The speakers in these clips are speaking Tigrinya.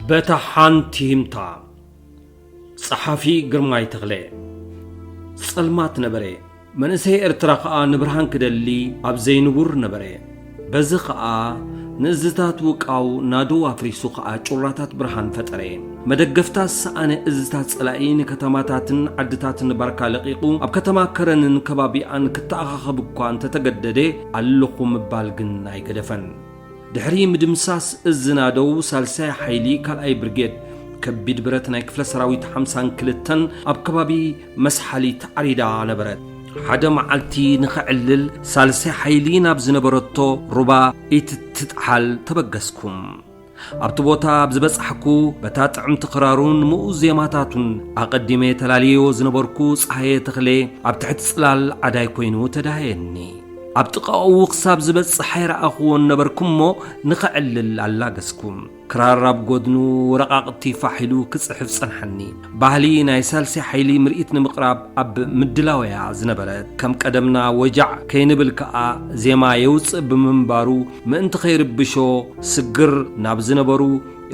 በታ ሓንቲ ሂምታ። ጸሓፊ ግርማይ ተኽለ። ጸልማት ነበረ። መንእሰይ ኤርትራ ኸኣ ንብርሃን ክደሊ ኣብ ዘይንቡር ነበረ። በዚ ኸኣ ንእዝታት ውቃው ናደው ኣፍሪሱ ኸኣ ጩራታት ብርሃን ፈጠረ። መደገፍታ ዝሰኣነ እዝታት ጸላኢ ንከተማታትን ዓድታትን ባርካ ለቒቑ ኣብ ከተማ ከረንን ከባቢኣን ክተኣኻኸብ እኳ እንተተገደደ ኣለኹ ምባል ግን ኣይገደፈን። ድሕሪ ምድምሳስ እዝ ናደው ሳልሳይ ሓይሊ ካልኣይ ብርጌድ ከቢድ ብረት ናይ ክፍለ ሰራዊት ሓምሳን ክልተን ኣብ ከባቢ መስሓሊት ዓሪዳ ነበረት። ሓደ መዓልቲ ንኸዕልል ሳልሳይ ሓይሊ ናብ ዝነበረቶ ሩባ ኢትትጥሓል ተበገስኩ። ኣብቲ ቦታ ኣብ ዝበጻሕኩ በታ ጥዕምቲ ክራሩን ምኡ ዜማታቱን ኣቐዲመ ተላልዮ ዝነበርኩ ጸሃየ ተኽለ ኣብ ትሕቲ ጽላል ዓዳይ ኮይኑ ተዳሃየኒ። ኣብ ጥቓኡ ክሳብ ዝበጽሕ ኣይረኣኽዎን ነበርኩ እሞ ንኸዕልል ኣላገስኩ። ክራር ኣብ ጎድኑ ወረቓቕቲ ፋሕ ኢሉ ክጽሕፍ ጸንሓኒ። ባህሊ ናይ ሳልሳይ ሓይሊ ምርኢት ንምቕራብ ኣብ ምድላው እያ ዝነበረት። ከም ቀደምና ወጃዕ ከይንብል ከኣ ዜማ የውጽእ ብምንባሩ ምእንቲ ከይርብሾ ስግር ናብ ዝነበሩ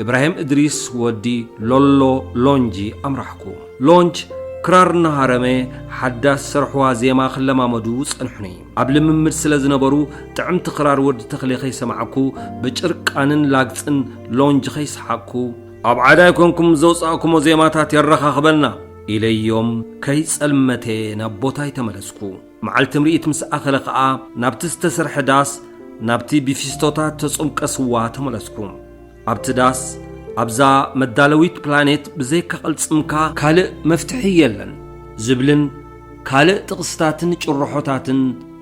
ኢብራሂም እድሪስ ወዲ ሎሎ ሎንጂ ኣምራሕኩ። ሎንጅ ክራር እናሃረመ ሓዳስ ዝሰርሕዋ ዜማ ክለማመዱ ጸንሑኒ። ኣብ ልምምድ ስለ ዝነበሩ ጥዕምቲ ክራር ወዲ ተኽሌ ከይሰማዕኩ ብጭርቃንን ላግጽን ሎንጅ ከይሰሓቅኩ ኣብ ዓዳይ ኮንኩም ዘውጻእኩሞ ዜማታት የረኻኽበና ኢለዮም ከይጸልመተ ናብ ቦታይ ተመለስኩ። መዓልቲ ምርኢት ምስ ኣኸለ ኸኣ ናብቲ ዝተሰርሐ ዳስ ናብቲ ብፊስቶታት ተጾምቀ ስዋ ተመለስኩ። ኣብቲ ዳስ ኣብዛ መዳለዊት ፕላኔት ብዘይካ ቅልጽምካ ካልእ መፍትሒ የለን ዝብልን ካልእ ጥቕስታትን ጭርሖታትን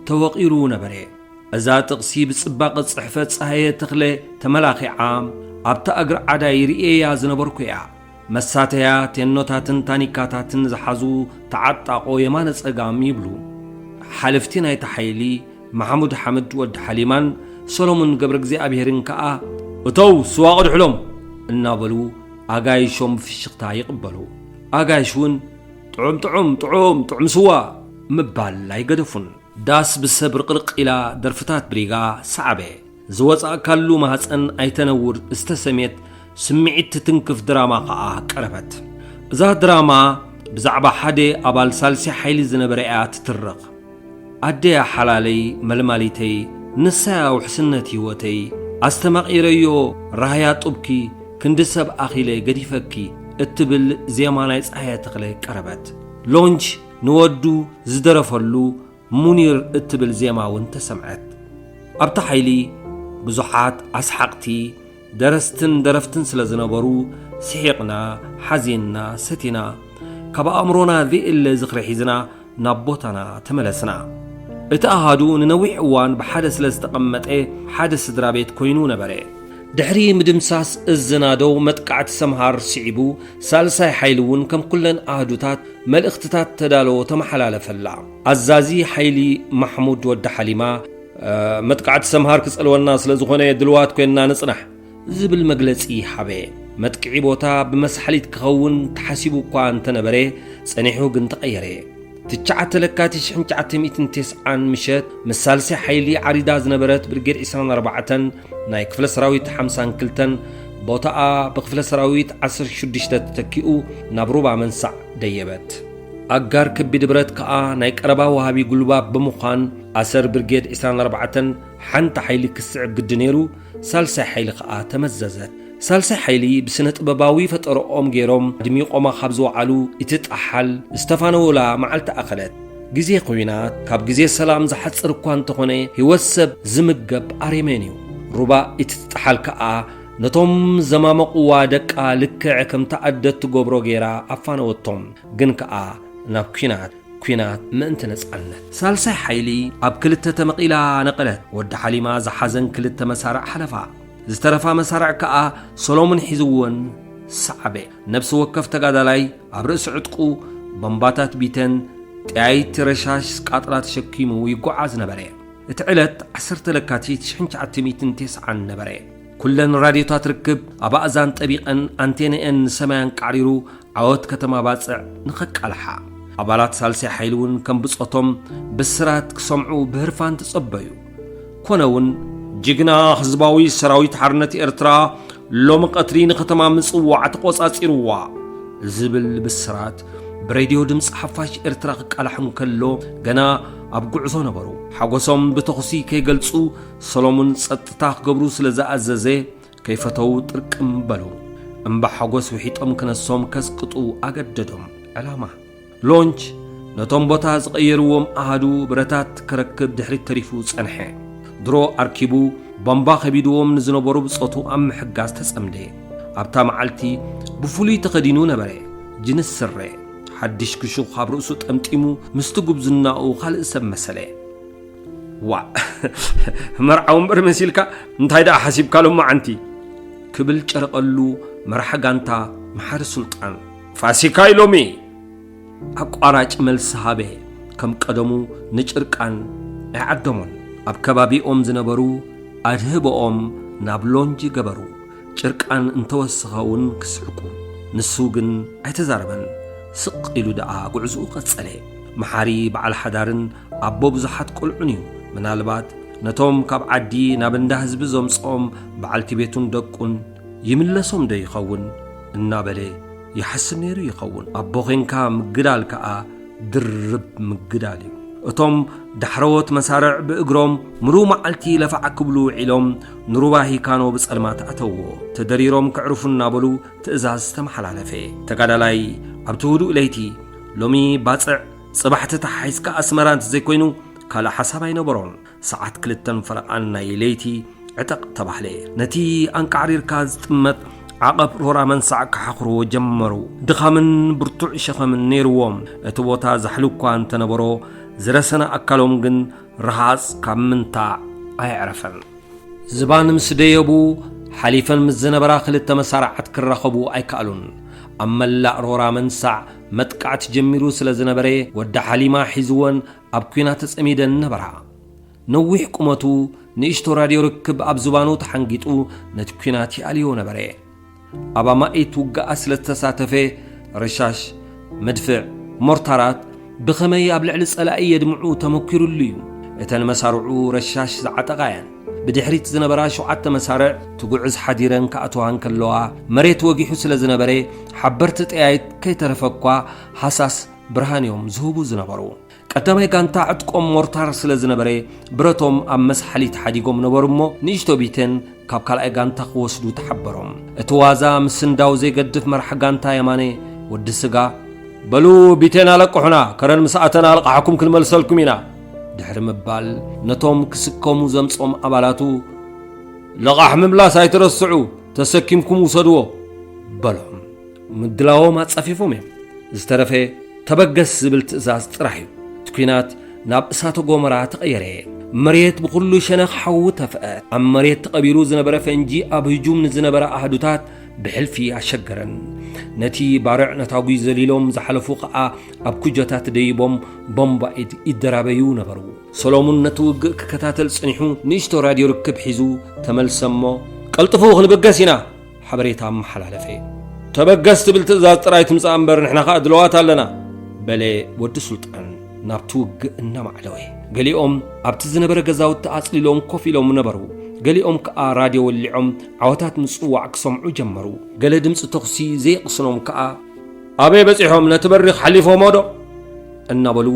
ተወቒሩ ነበረ። እዛ ጥቕሲ ብጽባቐ ጽሕፈት ጸሃየ ተኽለ ተመላኺዓ ኣብታ እግሪ ዓዳይ ርእየያ ዝነበርኩ እያ። መሳተያ ቴኖታትን ታኒካታትን ዝሓዙ ተዓጣቖ የማነ ጸጋም ይብሉ። ሓለፍቲ ናይቲ ሓይሊ ማሕሙድ ሓምድ ወዲ ሓሊማን ሰሎሙን ገብረ እግዚኣብሄርን ከኣ እተው ስዋ ቅድሕሎም እናበሉ ኣጋይሾም ብፍሽኽታ ይቕበሉ። ኣጋይሽ እውን ጥዑም ጥዑም ጥዑም ጥዑም ስዋ ምባል ኣይገደፉን። ዳስ ብሰብ ርቕርቕ ኢላ ደርፍታት ብሪጋ ሰዓበ። ዝወጻእካሉ ማህጸን ኣይተነውር ዝተሰምየት ስምዒት ትትንክፍ ድራማ ከኣ ቀረበት። እዛ ድራማ ብዛዕባ ሓደ ኣባል ሳልሲ ሓይሊ ዝነበረ እያ ትትርኽ። ኣደያ ሓላለይ መልማሊተይ ንሳያ ውሕስነት ህይወተይ ኣስተማቒረዮ ራህያ ጡብኪ ክንዲ ሰብ ኣኺለ ገዲፈኪ እትብል ዜማ ናይ ጸሃየ ተኽለ ቀረበት። ሎንጅ ንወዱ ዝደረፈሉ ሙኒር እትብል ዜማ እውን ተሰምዐት። ኣብቲ ሓይሊ ብዙሓት ኣስሓቕቲ ደረስትን ደረፍትን ስለ ዝነበሩ ስሒቕና፣ ሓዚንና፣ ሰቲና፣ ካብ ኣእምሮና ዘይእለ ዝኽሪ ሒዝና ናብ ቦታና ተመለስና። እቲ ኣሃዱ ንነዊሕ እዋን ብሓደ ስለ ዝተቐመጠ ሓደ ስድራ ቤት ኮይኑ ነበረ። ድሕሪ ምድምሳስ እዝ ናደው መጥቃዕቲ ሰምሃር ስዒቡ ሳልሳይ ሓይሊ እውን ከም ኩለን ኣሃዱታት መልእኽትታት ተዳለዎ ተመሓላለፈላ። ኣዛዚ ሓይሊ ማሕሙድ ወዲ ሓሊማ መጥቃዕቲ ሰምሃር ክጸልወና ስለ ዝኾነ ድልዋት ኮይንና ንጽናሕ ዝብል መግለጺ ሃበ። መጥቅዒ ቦታ ብመስሓሊት ክኸውን ተሓሲቡ እኳ እንተነበረ ጸኒሑ ግን ተቐየረ። ትሽዓተ ለካቲት ሽሕን ትሽዓተ ሚእትን ተስዓን ምሸት ምስ ሳልሳይ ሓይሊ ዓሪዳ ዝነበረት ብርጌድ ዕስራን ኣርባዕተን ናይ ክፍለ ሰራዊት ሓምሳን ክልተን ቦታኣ ብክፍለ ሰራዊት ዓሰርተ ሽዱሽተ ተተኪኡ ናብ ሩባ መንሳዕ ደየበት። ኣጋር ከቢድ ብረት ከኣ ናይ ቀረባ ወሃቢ ጉልባብ ብምዃን ኣሰር ብርጌድ ዕስራን ኣርባዕተን ሓንቲ ሓይሊ ክስዕብ ግዲ ነይሩ። ሳልሳይ ሓይሊ ከኣ ተመዘዘት። ሳልሳይ ሓይሊ ብስነ ጥበባዊ ፈጠረኦም ገይሮም ድሚቖማ ካብ ዝወዓሉ እቲ ጠሓል ዝተፋነወላ መዓልቲ ኣኸለት። ግዜ ኹናት ካብ ግዜ ሰላም ዝሓጽር እኳ እንተኾነ ህይወት ሰብ ዝምገብ ኣሬሜን እዩ። ሩባ እቲ ጠሓል ከኣ ነቶም ዘማመቕዋ ደቃ ልክዕ ከምታ ኣደ እትገብሮ ገይራ ኣፋነወቶም። ግን ከኣ ናብ ኲናት፣ ኲናት ምእንቲ ነጻነት። ሳልሳይ ሓይሊ ኣብ ክልተ ተመቒላ ነቐለት። ወዲ ሓሊማ ዝሓዘን ክልተ መሳርዕ ሓለፋ። ዝተረፋ መሳርዕ ከኣ ሰሎሙን ሒዝወን ሰዓበ። ነፍሲ ወከፍ ተጋዳላይ ኣብ ርእሲ ዕጥቁ ቦምባታት ቢተን ጠያይቲ ረሻሽ ቃጥላ ተሸኪሙ ይጓዓዝ ነበረ። እቲ ዕለት ዓሰርተ ለካቲት ሽሕን ትሽዓተ ሚእትን ተስዓን ነበረ። ኩለን ራድዮታት ርክብ ኣብ ኣእዛን ጠቢቐን ኣንቴነኤን ንሰማይ ኣንቃዕሪሩ ዓወት ከተማ ባጽዕ ንኸቃልሓ። ኣባላት ሳልሳይ ሓይሊ እውን ከም ብጾቶም ብስራት ክሰምዑ ብህርፋን ተጸበዩ። ኮነ እውን ጅግና ህዝባዊ ሰራዊት ሓርነት ኤርትራ ሎሚ ቀትሪ ንከተማ ምጽዋዕ ተቖጻጺርዋ ዝብል ብስራት ብሬድዮ ድምፂ ሓፋሽ ኤርትራ ክቃላሕ እንከሎ፣ ገና ኣብ ጉዕዞ ነበሩ። ሓጎሶም ብተኹሲ ከይገልጹ፣ ሰሎሙን ጸጥታ ክገብሩ ስለ ዝኣዘዘ፣ ከይፈተው ጥርቅም በሉ። እምባ ሓጎስ ውሒጦም ክነሶም ከስቅጡ ኣገደዶም። ዕላማ ሎንች ነቶም ቦታ ዝቐየርዎም ኣሃዱ ብረታት ከረክብ ድሕሪት ተሪፉ ጸንሐ። ድሮ ኣርኪቡ፣ ቦምባ ከቢድዎም ንዝነበሩ ብጾቱ ኣብ ምሕጋዝ ተጸምደ። ኣብታ መዓልቲ ብፍሉይ ተኸዲኑ ነበረ። ጅንስ ስረ፣ ሓድሽ ክሹኽ ኣብ ርእሱ ጠምጢሙ፣ ምስቲ ጉብዝናኡ ካልእ ሰብ መሰለ። "ዋእ፣ መርዓዊ እምበር መሲልካ፣ እንታይ ደኣ ሓሲብካ ሎማዓንቲ?" ክብል ጨረቐሉ መራሒ ጋንታ መሓሪ ሱልጣን። "ፋሲካ እዩ ሎሚ!" ኣቋራጭ መልሲ ሃበ። ከም ቀደሙ ንጭርቃን ኣይዓደሞን። ኣብ ከባቢኦም ዝነበሩ ኣድህቦኦም ናብ ሎንጅ ገበሩ። ጭርቃን እንተወሰኸ እውን ክስሕቁ። ንሱ ግን ኣይተዛረበን። ስቕ ኢሉ ደኣ ጉዕዝኡ ቀጸለ። መሓሪ በዓል ሓዳርን ኣቦ ብዙሓት ቆልዑን እዩ። ምናልባት ነቶም ካብ ዓዲ ናብ እንዳ ህዝቢ ዘምጽኦም በዓልቲ ቤቱን ደቁን ይምለሶም ዶ ይኸውን እናበለ ይሓስብ ነይሩ ይኸውን። ኣቦ ኼንካ ምግዳል ከኣ ድርብ ምግዳል እዩ። እቶም ዳሕረዎት መሳርዕ ብእግሮም ምሉእ መዓልቲ ለፋዕ ክብሉ ውዒሎም፣ ንሩባ ሂካኖ ብጸልማት ኣተውዎ። ተደሪሮም ክዕርፉ እናበሉ ትእዛዝ ተመሓላለፈ። ተጋዳላይ ኣብቲ ህዱእ ለይቲ፣ ሎሚ ባጽዕ፣ ጽባሕ ተተሓሒዝካ ኣስመራ እንተዘይኮይኑ ካልእ ሓሳብ ኣይነበሮን። ሰዓት ክልተን ፈረቓን ናይ ለይቲ ዕጠቕ ተባህለ። ነቲ ኣንቃዕሪርካ ዝጥመት ዓቐብ ሮራ መንሳዕ ክሓኽርዎ ጀመሩ። ድኻምን ብርቱዕ ሸኸምን ነይርዎም። እቲ ቦታ ዛሕሊ እኳ እንተነበሮ፣ ዝረሰነ ኣካሎም ግን ረሃጽ ካብ ምንታዕ ኣየዕረፈን። ዝባን ምስ ደየቡ፣ ሓሊፈን ምስ ዝነበራ ክልተ መሳርዓት ክራኸቡ ኣይከኣሉን። ኣብ መላእ ሮራ መንሳዕ መጥቃዕቲ ጀሚሩ ስለ ዝነበረ፣ ወዲ ሓሊማ ሒዝወን ኣብ ኲናት ተጸሚደን ነበራ። ነዊሕ ቁመቱ፣ ንእሽቶ ራድዮ ርክብ ኣብ ዝባኑ ተሓንጊጡ ነቲ ኲናት ይኣልዮ ነበረ። ኣብ ኣማኢት ውግኣት ስለ ዝተሳተፈ፣ ረሻሽ፣ መድፍዕ፣ ሞርታራት ብኸመይ ኣብ ልዕሊ ጸላኢ የድምዑ ተመኲሩሉ እዩ። እተን መሳርዑ ረሻሽ ዝዓጠቓ እየን። ብድሕሪት ዝነበራ ሸውዓተ መሳርዕ ትጉዕዝ ሓዲረን ክኣትዋ እንከለዋ፣ መሬት ወጊሑ ስለ ዝነበረ፣ ሓበርቲ ጠያይት ከይተረፈ እኳ ሃሳስ ብርሃን እዮም ዝህቡ ዝነበሩ። ቀዳማይ ጋንታ ዕጥቆም ሞርታር ስለ ዝነበረ፣ ብረቶም ኣብ መስሓሊት ሓዲጎም ነበሩ እሞ፣ ንእሽቶ ቢቴን ካብ ካልኣይ ጋንታ ክወስዱ ተሓበሮም። እቲ ዋዛ ምስንዳው ዘይገድፍ መራሕ ጋንታ የማነ ወዲ ስጋ፣ "በሉ ቢቴን ኣለቅሑና፣ ከረን ምስ ኣተና ልቓሕኩም ክንመልሰልኩም ኢና" ድሕሪ ምባል፣ ነቶም ክስከሙ ዘምጾም ኣባላቱ፣ "ልቓሕ ምምላስ ኣይትረስዑ፣ ተሰኪምኩም ውሰድዎ" በሎም። ምድላዎም ኣጻፊፎም እዮም። ዝተረፈ ተበገስ ዝብል ትእዛዝ ጥራሕ እዩ። እቲ ኲናት ናብ እሳተ ጎመራ ተቐየረ። መሬት ብኹሉ ሸነኽ ሓዊ ተፍአ። ኣብ መሬት ተቐቢሩ ዝነበረ ፈንጂ ኣብ ህጁም ንዝነበራ ኣሃዱታት ብሕልፊ ኣሸገረን። ነቲ ባርዕ ነታጒ ዘሊሎም ዝሓለፉ ኸኣ ኣብ ኩጀታት ደይቦም ቦምባ ይድ-፣ ይደራበዩ ነበሩ። ሰሎሙን ነቲ ውግእ ክከታተል ጸኒሑ ንእሽቶ ራድዮ ርክብ ሒዙ ተመልሰ እሞ፣ "ቀልጥፉ ክንብገስ ኢና!" ሓበሬታ ኣመሓላለፈ። "ተበገስ ትብል ትእዛዝ ጥራይ ትምጻእ እምበር ንሕና ኸኣ ድለዋት ኣለና" በለ ወዲ ሱልጣን ናብቲ ውግእ እናማዕደወ። ገሊኦም ኣብቲ ዝነበረ ገዛውቲ ኣጽሊሎም ኮፍ ኢሎም ነበሩ። ገሊኦም ከኣ ራድዮ ወሊዖም ዓወታት ምጽዋዕ ክሰምዑ ጀመሩ። ገለ ድምጺ ተኹሲ ዘየቕስኖም ከኣ፣ "ኣበይ በጺሖም? ነቲ በሪኽ ሓሊፎሞ ዶ?" እናበሉ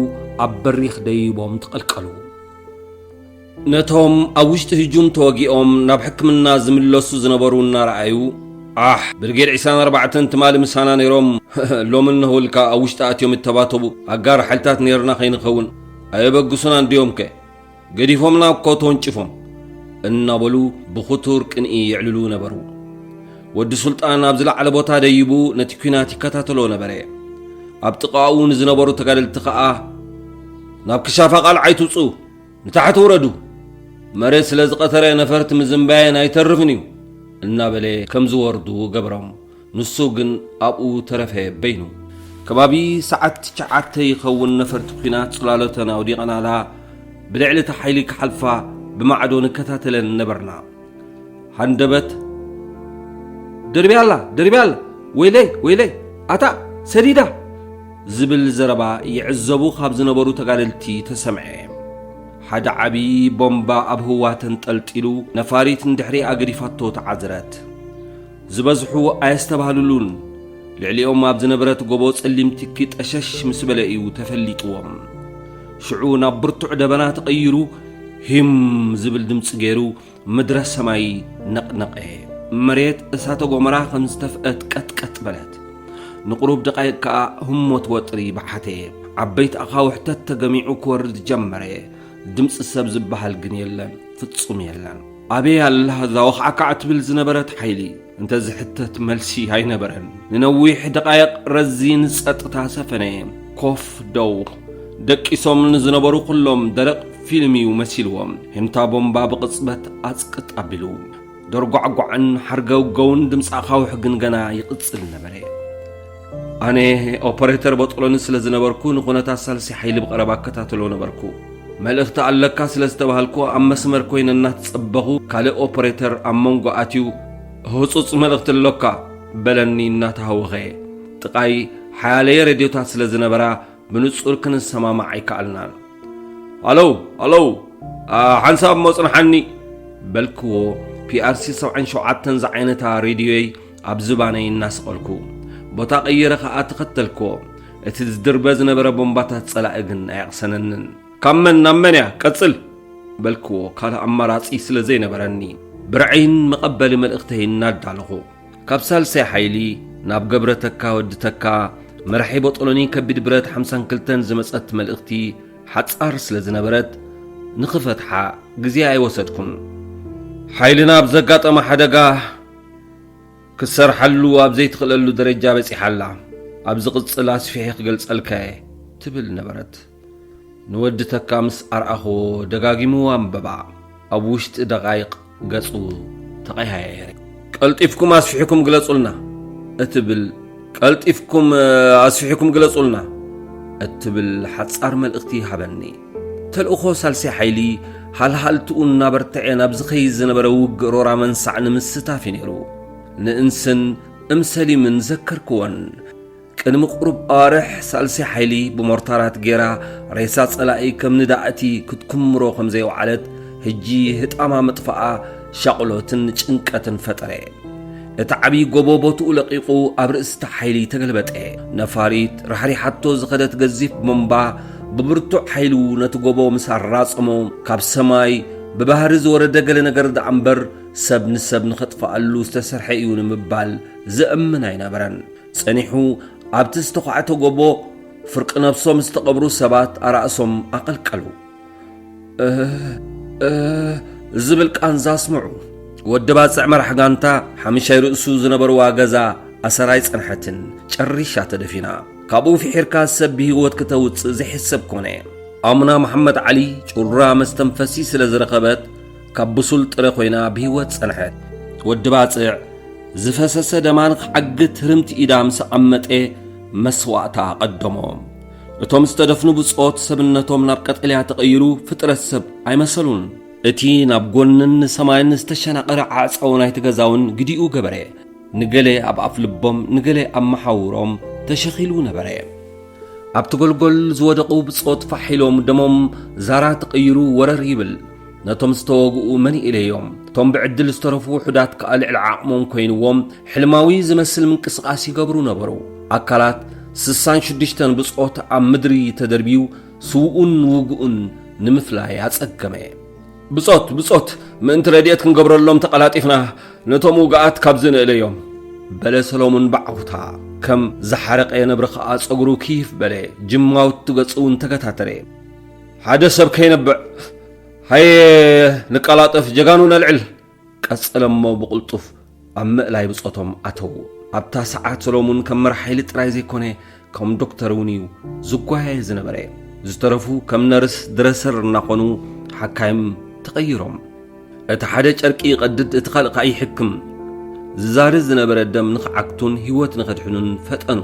ኣብ በሪኽ ደይቦም ተቐልቀሉ። ነቶም ኣብ ውሽጢ ህጁም ተወጊኦም ናብ ሕክምና ዝምለሱ ዝነበሩ እናረኣዩ፣ "ኣሕ፣ ብርጌድ ዕስራን ኣርባዕተን ትማሊ ምሳና ነይሮም፣ ሎሚ እነሆ ኢልካ ኣብ ውሽጢ ኣትዮም ይተባተቡ፣ ኣጋር ሓይልታት ነይርና ከይንኸውን፣ ኣየበግሱናን ድዮምከ? ገዲፎምና እኮ ተወንጭፎም" እናበሉ ብኽቱር ቅንኢ የዕልሉ ነበሩ። ወዲ ሱልጣን ኣብ ዝለዓለ ቦታ ደይቡ ነቲ ኲናት ይከታተሎ ነበረ። ኣብ ጥቓኡ ንዝነበሩ ተጋደልቲ ኸኣ፣ "ናብ ክሻፋ ቃልዓ ኣይትውጽኡ፣ ንታሕቲ ውረዱ፣ መሬት ስለ ዝቐተረ ነፈርቲ ምዝንባየን ኣይተርፍን እዩ" እናበለ ከም ዝወርዱ ገበሮም። ንሱ ግን ኣብኡ ተረፈ በይኑ። ከባቢ ሰዓት ትሽዓተ ይኸውን ነፈርቲ ኲናት ጽላሎተን ኣውዲቐናላ ብልዕሊ እቲ ሓይሊ ክሓልፋ ብማዕዶ ንከታተለን ነበርና። ሃንደበት፣ "ደርብያ ኣላ፣ ደርብያ ኣላ፣ ወይለይ፣ ወይለይ፣ ኣታ ሰዲዳ" ዝብል ዘረባ ይዕዘቡ ካብ ዝነበሩ ተጋደልቲ ተሰምዐ። ሓደ ዓቢ ቦምባ ኣብ ህዋ ተንጠልጢሉ ነፋሪት ንድሕሪኣ ገዲፋቶ ተዓዝረት። ዝበዝሑ ኣየስተባህልሉን። ልዕሊኦም ኣብ ዝነበረት ጎቦ ጸሊም ትኪ ጠሸሽ ምስ በለ እዩ ተፈሊጥዎም። ሽዑ ናብ ብርቱዕ ደበና ተቐይሩ፣ ሂም ዝብል ድምጺ ገይሩ ምድረ ሰማይ ነቕነቐ። መሬት እሳተ ጎመራ ከም ዝተፍአት ቀጥቀጥ በለት። ንቁሩብ ደቓይቕ ከኣ ህሞት ወጥሪ በሓተ። ዓበይቲ ኣኻውሕተት ተገሚዑ ክወርድ ጀመረ። ድምጺ ሰብ ዝበሃል ግን የለን፣ ፍጹም የለን። ኣበይ ኣላ እዛ ወኽዓካዕ ትብል ዝነበረት ሓይሊ? እንተ ዝሕተት መልሲ ኣይነበረን። ንነዊሕ ደቓይቕ ረዚን ጸጥታ ሰፈነ። ኮፍ ደው ደቂሶም ንዝነበሩ ኩሎም ደረቕ ፊልም እዩ መሲልዎም። ህንታ ቦምባ ብቕጽበት ኣጽቅጥ ኣቢሉ። ደርጓዕጓዕን ሓርገውገውን ድምፂ ኣኻውሕ ግን ገና ይቕጽል ነበረ። ኣነ ኦፐሬተር በጦሎኒ ስለ ዝነበርኩ ንኩነታት ሳልሲ ሓይሊ ብቐረባ እከታተሎ ነበርኩ። መልእኽቲ ኣለካ ስለ ዝተባሃልኩ ኣብ መስመር ኮይነ እናተጸበኹ ካልእ ኦፐሬተር ኣብ መንጎ ኣትዩ ህጹጽ መልእኽቲ ኣሎካ በለኒ እናተሃወኸ። ጥቓይ ሓያለየ ሬድዮታት ስለ ዝነበራ ብንጹር ክንሰማማዕ ኣይከኣልናን። ኣለው ኣለው፣ ሓንሳብ እሞ ጽንሓኒ በልክዎ። ፒኣርሲ ሰብዓን ሸውዓተን ዝዓይነታ ሬድዮይ ኣብ ዝባነይ እናሰቐልኩ ቦታ ቀይረ ኸኣ ተኸተልክዎ። እቲ ዝድርበ ዝነበረ ቦምባታት ጸላኢ ግን ኣየቕሰነንን። ካብ መን ናብ መን እያ? ቀጽል በልክዎ ካልእ ኣማራጺ ስለ ዘይነበረኒ። ብርዐይን መቐበሊ መልእኽተይን እናዳለኹ። ካብ ሳልሳይ ሓይሊ ናብ ገብረ ተካ ወዲ ተካ መራሒ ቦጦሎኒ ከቢድ ብረት ሓምሳን ክልተን ዝመጸት መልእኽቲ ሓጻር ስለ ዝነበረት ንኽፈትሓ ግዜ ኣይወሰድኩን። ሓይልና ኣብ ዘጋጠመ ሓደጋ ክትሰርሓሉ ኣብ ዘይትኽእለሉ ደረጃ በጺሓ ኣላ። ኣብ ዝቕጽል ኣስፊሐ ክገልጸልካ እየ ትብል ነበረት። ንወዲ ተካ ምስ ኣርኣኽዎ ደጋጊሙ ኣንበባ። ኣብ ውሽጢ ደቓይቕ ገጹ ተቐያየረ። ቀልጢፍኩም ኣስፊሕኩም ግለጹልና እትብል፣ ቀልጢፍኩም ኣስፊሕኩም ግለጹልና እትብል ሓጻር መልእኽቲ ሃበኒ። ተልእኾ ሳልሳይ ሓይሊ ሃልሃልትኡ እናበርትዐ ናብ ዝኸይድ ዝነበረ ውግእ ሮራ መንሳዕ ንምስታፍ እዩ ነይሩ። ንእንስን እምሰሊምን ዘከርክወን። ቅድሚ ቁሩብ ኣዋርሕ ሳልሳይ ሓይሊ ብሞርታራት ጌራ ሬሳ ጸላኢ ከም ንዳእቲ ክትኩምሮ ከም ዘይወዓለት፣ ሕጂ ህጣማ ምጥፋኣ ሻቕሎትን ጭንቀትን ፈጠረ። እቲ ዓብዪ ጎቦ ቦትኡ ለቒቑ ኣብ ርእሲ እቲ ሓይሊ ተገልበጠ። ነፋሪት ራሕሪሓቶ ዝኸደት ገዚፍ ቦምባ ብብርቱዕ ሓይሉ ነቲ ጎቦ ምስ ኣራጸሞ፣ ካብ ሰማይ ብባህሪ ዝወረደ ገለ ነገር ደኣ እምበር ሰብ ንሰብ ንኸጥፍኣሉ ዝተሰርሐ እዩ ንምባል ዘእምን ኣይነበረን። ጸኒሑ ኣብቲ ዝተዃዕተ ጎቦ ፍርቂ ነብሶም ዝተቐብሩ ሰባት ኣራእሶም ኣቐልቀሉ። "እህ፣ እህ" ዝብል ቃንዛ ኣስምዑ። ወዲ ባጽዕ መራሕ ጋንታ ሓምሻይ ርእሱ ዝነበርዋ ገዛ ኣሰር ኣይጸንሐትን፣ ጨሪሻ ተደፊና። ካብኡ ፍሒርካ ሰብ ብህይወት ክተውጽእ ዘይሕሰብ ኮነ። ኣሙና መሓመድ ዓሊ ጩራ መስተንፈሲ ስለ ዝረኸበት ካብ ብሱል ጥረ ኮይና ብህይወት ጸንሐት። ወዲ ባጽዕ ዝፈሰሰ ደማ ንኽዓግት ህርምቲ ኢዳ ምስ ኣቐመጠ መስዋእታ ቀደሞ። እቶም ዝተደፍኑ ብጾት ሰብነቶም ናብ ቀጠልያ ተቐይሩ ፍጥረት ሰብ ኣይመሰሉን። እቲ ናብ ጎንን ንሰማይን ዝተሸናቐረ ዓዕጻው ናይቲ ገዛውን ግዲኡ ገበረ። ንገለ ኣብ ኣፍ ልቦም ንገለ ኣብ መሓውሮም ተሸኺሉ ነበረ። ኣብቲ ጎልጎል ዝወደቑ ብጾት ፋሕ ኢሎም ደሞም ዛራ ተቐይሩ ወረር ይብል። ነቶም ዝተወግኡ መን ኢለዮም? እቶም ብዕድል ዝተረፉ ውሑዳት ከኣ ልዕሊ ዓቕሞም ኮይንዎም ሕልማዊ ዝመስል ምንቅስቓስ ይገብሩ ነበሩ። ኣካላት ስሳን ሽዱሽተን ብጾት ኣብ ምድሪ ተደርብዩ ስውኡን ውግኡን ንምፍላይ ኣጸገመ። "ብጾት፣ ብጾት፣ ምእንቲ ረድኤት ክንገብረሎም ተቐላጢፍና ነቶም ውግኣት ካብዚ ንእለዮም" በለ ሰሎሙን ብዓውታ። ከም ዝሓረቐ ነብሪ ኸኣ ጸጉሩ ክይፍ በለ፣ ጅማውቲ ገጹ እውን ተገታተረ። "ሓደ ሰብ ከይነብዕ፣ ሃየ ንቀላጠፍ፣ ጀጋኑ ነልዕል!" ቀጸለ እሞ ብቕልጡፍ ኣብ ምእላይ ብጾቶም ኣተዉ። ኣብታ ሰዓት ሰሎሙን ከም መራሕ ሓይሊ ጥራይ ዘይኮነ፣ ከም ዶክተር እውን እዩ ዝጓየ ዝነበረ። ዝተረፉ ከም ነርስ ድረሰር እናኾኑ ሓካይም ተቐይሮም። እቲ ሓደ ጨርቂ ይቐድድ፣ እቲ ካልእ ከኣ ይሕክም። ዝዛሪ ዝነበረ ደም ንኽዓግቱን ህይወት ንኸድሕኑን ፈጠኑ።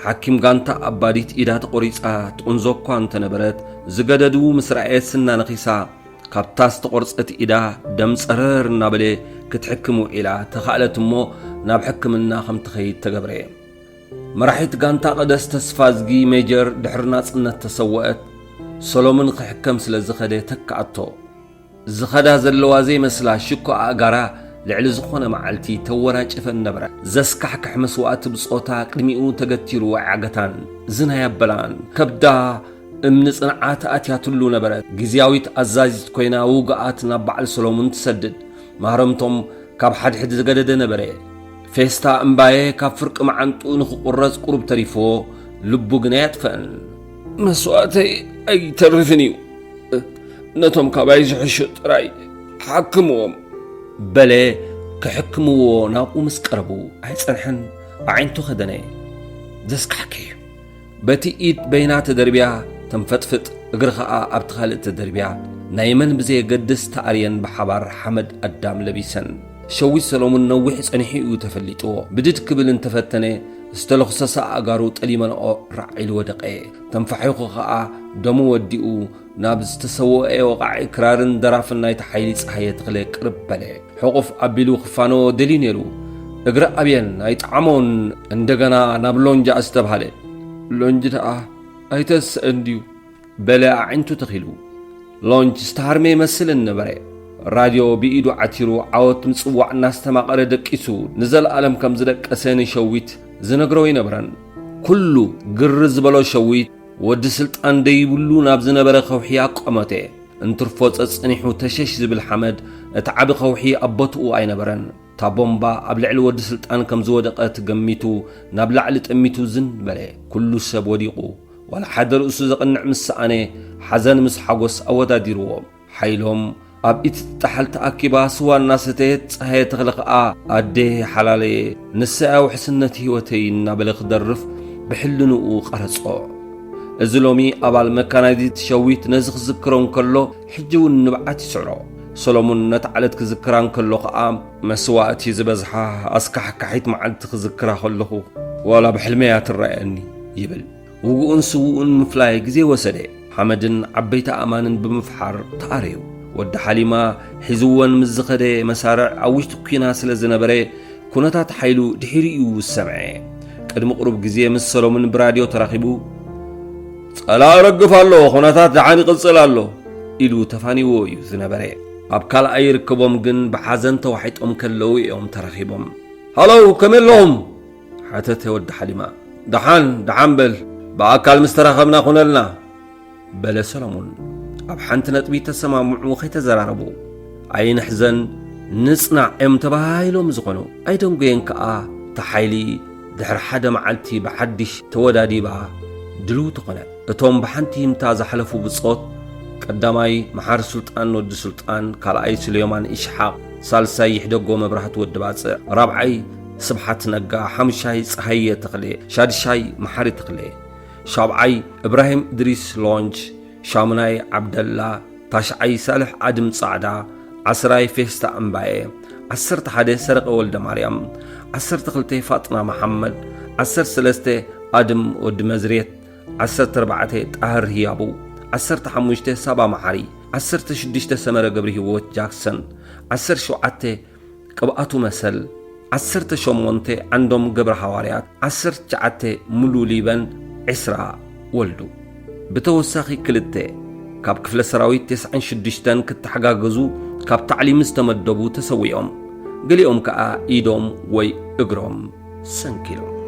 ሓኪም ጋንታ ኣባዲት ኢዳ ተቖሪጻ ትቑንዞ እኳ እንተነበረት፣ ዝገደዱ ምስ ረኣየት ስና ነኺሳ፣ ካብታ ዝተቖርጸት ኢዳ ደም ጸረር እናበለ ክትሕክም ውዒላ ተኻእለት እሞ፣ ናብ ሕክምና ከም ትኸይድ ተገብረ። መራሒት ጋንታ ቀደስ ተስፋዝጊ ሜጀር ድሕሪ ናጽነት ተሰወአት። ሰሎምን ክሕከም ስለ ዝኸደ ተካኣቶ። ዝኸዳ ዘለዋ ዘይመስላ ሽኮ ኣእጋራ ልዕሊ ዝኾነ መዓልቲ ተወናጭፈን ነበረ። ዘስካሕክሕ መስዋእቲ ብጾታ ቅድሚኡ ተገቲሩ ኣይዓገታን። ዝናይ ኣበላን ከብዳ እምኒ ጽንዓት ኣትያትሉ ነበረት። ግዝያዊት ኣዛዚት ኮይና ውጉኣት ናብ በዓል ሰሎሙን ትሰድድ። ማህረምቶም ካብ ሓድሕድ ዝገደደ ነበረ። ፌስታ እምባየ ካብ ፍርቂ መዓንጡ ንኽቁረጽ ቁሩብ ተሪፍዎ፣ ልቡ ግና ኣየጥፈአን። መስዋእተይ ኣይተርፍን እዩ። ነቶም ካባይ ዝሕሹ ጥራይ ሓክምዎም። በለ። ክሕክምዎ ናብኡ ምስ ቀረቡ ኣይጸንሐን፣ ኣዒንቱ ከደነ። ዘስካሕክሕ እዩ። በቲ ኢድ በይና ተደርብያ ተንፈጥፍጥ፣ እግሪ ኸኣ ኣብቲ ካልእ ተደርብያ፣ ናይ መን ብዘየገድስ ተኣርየን ብሓባር ሓመድ ኣዳም ለቢሰን። ሸዊት ሰሎሙን ነዊሕ ጸኒሑ እዩ ተፈሊጥዎ። ብድድ ክብል እንተፈተነ፣ ዝተለኹሰሰ ኣእጋሩ ጠሊመንኦ ራዕ ኢሉ ወደቐ። ተንፋሒኹ ኸኣ ደሙ ወዲኡ ናብ ዝተሰወኤ ወቓዒ ክራርን ደራፍን ናይቲ ሓይሊ ጸሃየ ተኽለ ቅርብ በለ። ሕቑፍ ኣቢሉ ክፋነዎ ደልዩ ነይሩ። እግሪ ኣብየን ኣይጠዓሞን። እንደገና ናብ ሎንጅ ኣስተብሃለ። ሎንጅ ደኣ ኣይተስእን ድዩ? በለ ኣዒንቱ ተኺሉ። ሎንጅ ዝተሃርመ ይመስል ነበረ። ራድዮ ብኢዱ ዓቲሩ ዓወት ምጽዋዕ እናስተማቐረ ደቂሱ ንዘለኣለም ከም ዝደቀሰ ንሸዊት ዝነግሮ ኣይነበረን። ኩሉ ግር ዝበሎ ሸዊት ወዲ ስልጣን ደይብሉ ናብ ዝነበረ ከውሒ ኣቆመተ። እንትርፎ ጸጽኒሑ ተሸሽ ዝብል ሓመድ እቲ ዓቢ ከውሒ ኣብ ቦትኡ ኣይነበረን። እታ ቦምባ ኣብ ልዕሊ ወዲ ስልጣን ከም ዝወደቐት ገሚቱ ናብ ላዕሊ ጠሚቱ ዝን በለ። ኩሉ ሰብ ወዲቑ። ዋላ ሓደ ርእሱ ዘቕንዕ ምስ ሰኣነ፣ ሓዘን ምስ ሓጎስ ኣወዳዲርዎ። ሓይሎም ኣብ ኢድ ጣሓል ተኣኪባ ስዋ እናሰተየት፣ ጸሃየ ተኽለ ኸኣ ኣደ ሓላለየ፣ ንሳያ ውሕስነት ህይወተይ እናበለ ክደርፍ ብሕልንኡ ቀረጾ። እዚ ሎሚ ኣባል መካናይዝድ ሸዊት ነዚ ክዝክሮ እንከሎ፣ ሕጂ እውን ንብዓት ይስዕሮ። ሰሎሙን ነታ ዕለት ክዝክራ እንከሎ ኸኣ፣ መስዋእቲ ዝበዝሓ ኣስካሕካሒት መዓልቲ ክዝክራ ከለኹ፣ ዋላ ብሕልመያ ትረኣየኒ ይብል። ውግኡን ስውኡን ምፍላይ ግዜ ወሰደ። ሓመድን ዓበይቲ ኣእማንን ብምፍሓር ተኣረዩ። ወዲ ሓሊማ ሒዝወን ምስ ዝኸደ መሳርዕ ኣብ ውሽጢ ኲናት ስለ ዝነበረ፣ ኩነታት ሓይሉ ድሒሩ እዩ ዝሰምዐ። ቅድሚ ቁሩብ ግዜ ምስ ሰሎሙን ብራድዮ ተራኺቡ፣ "ጸላኢ ረግፍ ኣሎ፣ ኩነታት ደሓን ይቕጽል ኣሎ" ኢሉ ተፋኒዎ እዩ ዝነበረ። ኣብ ካልኣይ ርክቦም ግን ብሓዘን ተዋሒጦም ከለዉ እዮም ተራኺቦም። "ሃለው፣ ከመይ ኣለኹም?" ሓተተ ወዲ ሓሊማ። "ደሓን፣ ደሓን በል፣ ብኣካል ምስ ተራኸብና ኩነልና" በለ ሰሎሙን። ኣብ ሓንቲ ነጥቢ ተሰማምዑ ከይተዘራረቡ፣ "ኣይንሕዘን፣ ንጽናዕ" እዮም ተባሂሎም ዝኾኑ። ኣይደንጎየን ከኣ፣ እቲ ሓይሊ ድሕሪ ሓደ መዓልቲ ብሓድሽ ተወዳዲባ ድልውቲ ኮነት። እቶም ብሓንቲ ህምታ ዝሓለፉ ብጾት፣ ቀዳማይ መሓሪ ሱልጣን ወዲ ሱልጣን፣ ካልኣይ ሱሌማን ኢስሓቕ፣ ሳልሳይ ይሕደጎ መብራህቲ ወዲ ባጽዕ፣ ራብዓይ ስብሓት ነጋ፣ ሓሙሻይ ጸሃየ ተኽለ፣ ሻድሻይ መሓሪ ተኽለ፣ ሻብዓይ እብራሂም እድሪስ ሎንጅ፣ ሻሙናይ ዓብደላ፣ ታሽዓይ ሳልሕ ኣድም ጻዕዳ፣ ዓስራይ ፌስታ እምባየ፣ ዓሰርተ ሓደ ሰረቐ ወልደ ማርያም፣ ዓሰርተ ክልተ ፋጥና መሓመድ፣ ዓሰርተ ሰለስተ ኣድም ወዲ መዝሬት፣ ዓሰርተ ኣርባዕተ ጣህር ህያቡ፣ ዓሰርተ ሓሙሽተ ሳባ መሓሪ፣ ዓሰርተ ሽዱሽተ ሰመረ ገብረ ህይወት ጃክሰን፣ ዓሰርተ ሸውዓተ ቅብኣቱ መሰል፣ ዓሰርተ ሸሞንተ ዓንዶም ገብረ ሃዋርያት፣ ዓሰርተ ትሽዓተ ሙሉ ሊበን፣ ዕስራ ወልዱ። ብተወሳኺ ክልተ ካብ ክፍለ ሰራዊት ተስዓን ሽዱሽተን ክተሓጋገዙ ካብ ታዕሊም ዝተመደቡ ተሰዊኦም። ገሊኦም ከኣ ኢዶም ወይ እግሮም ሰንኪሎም።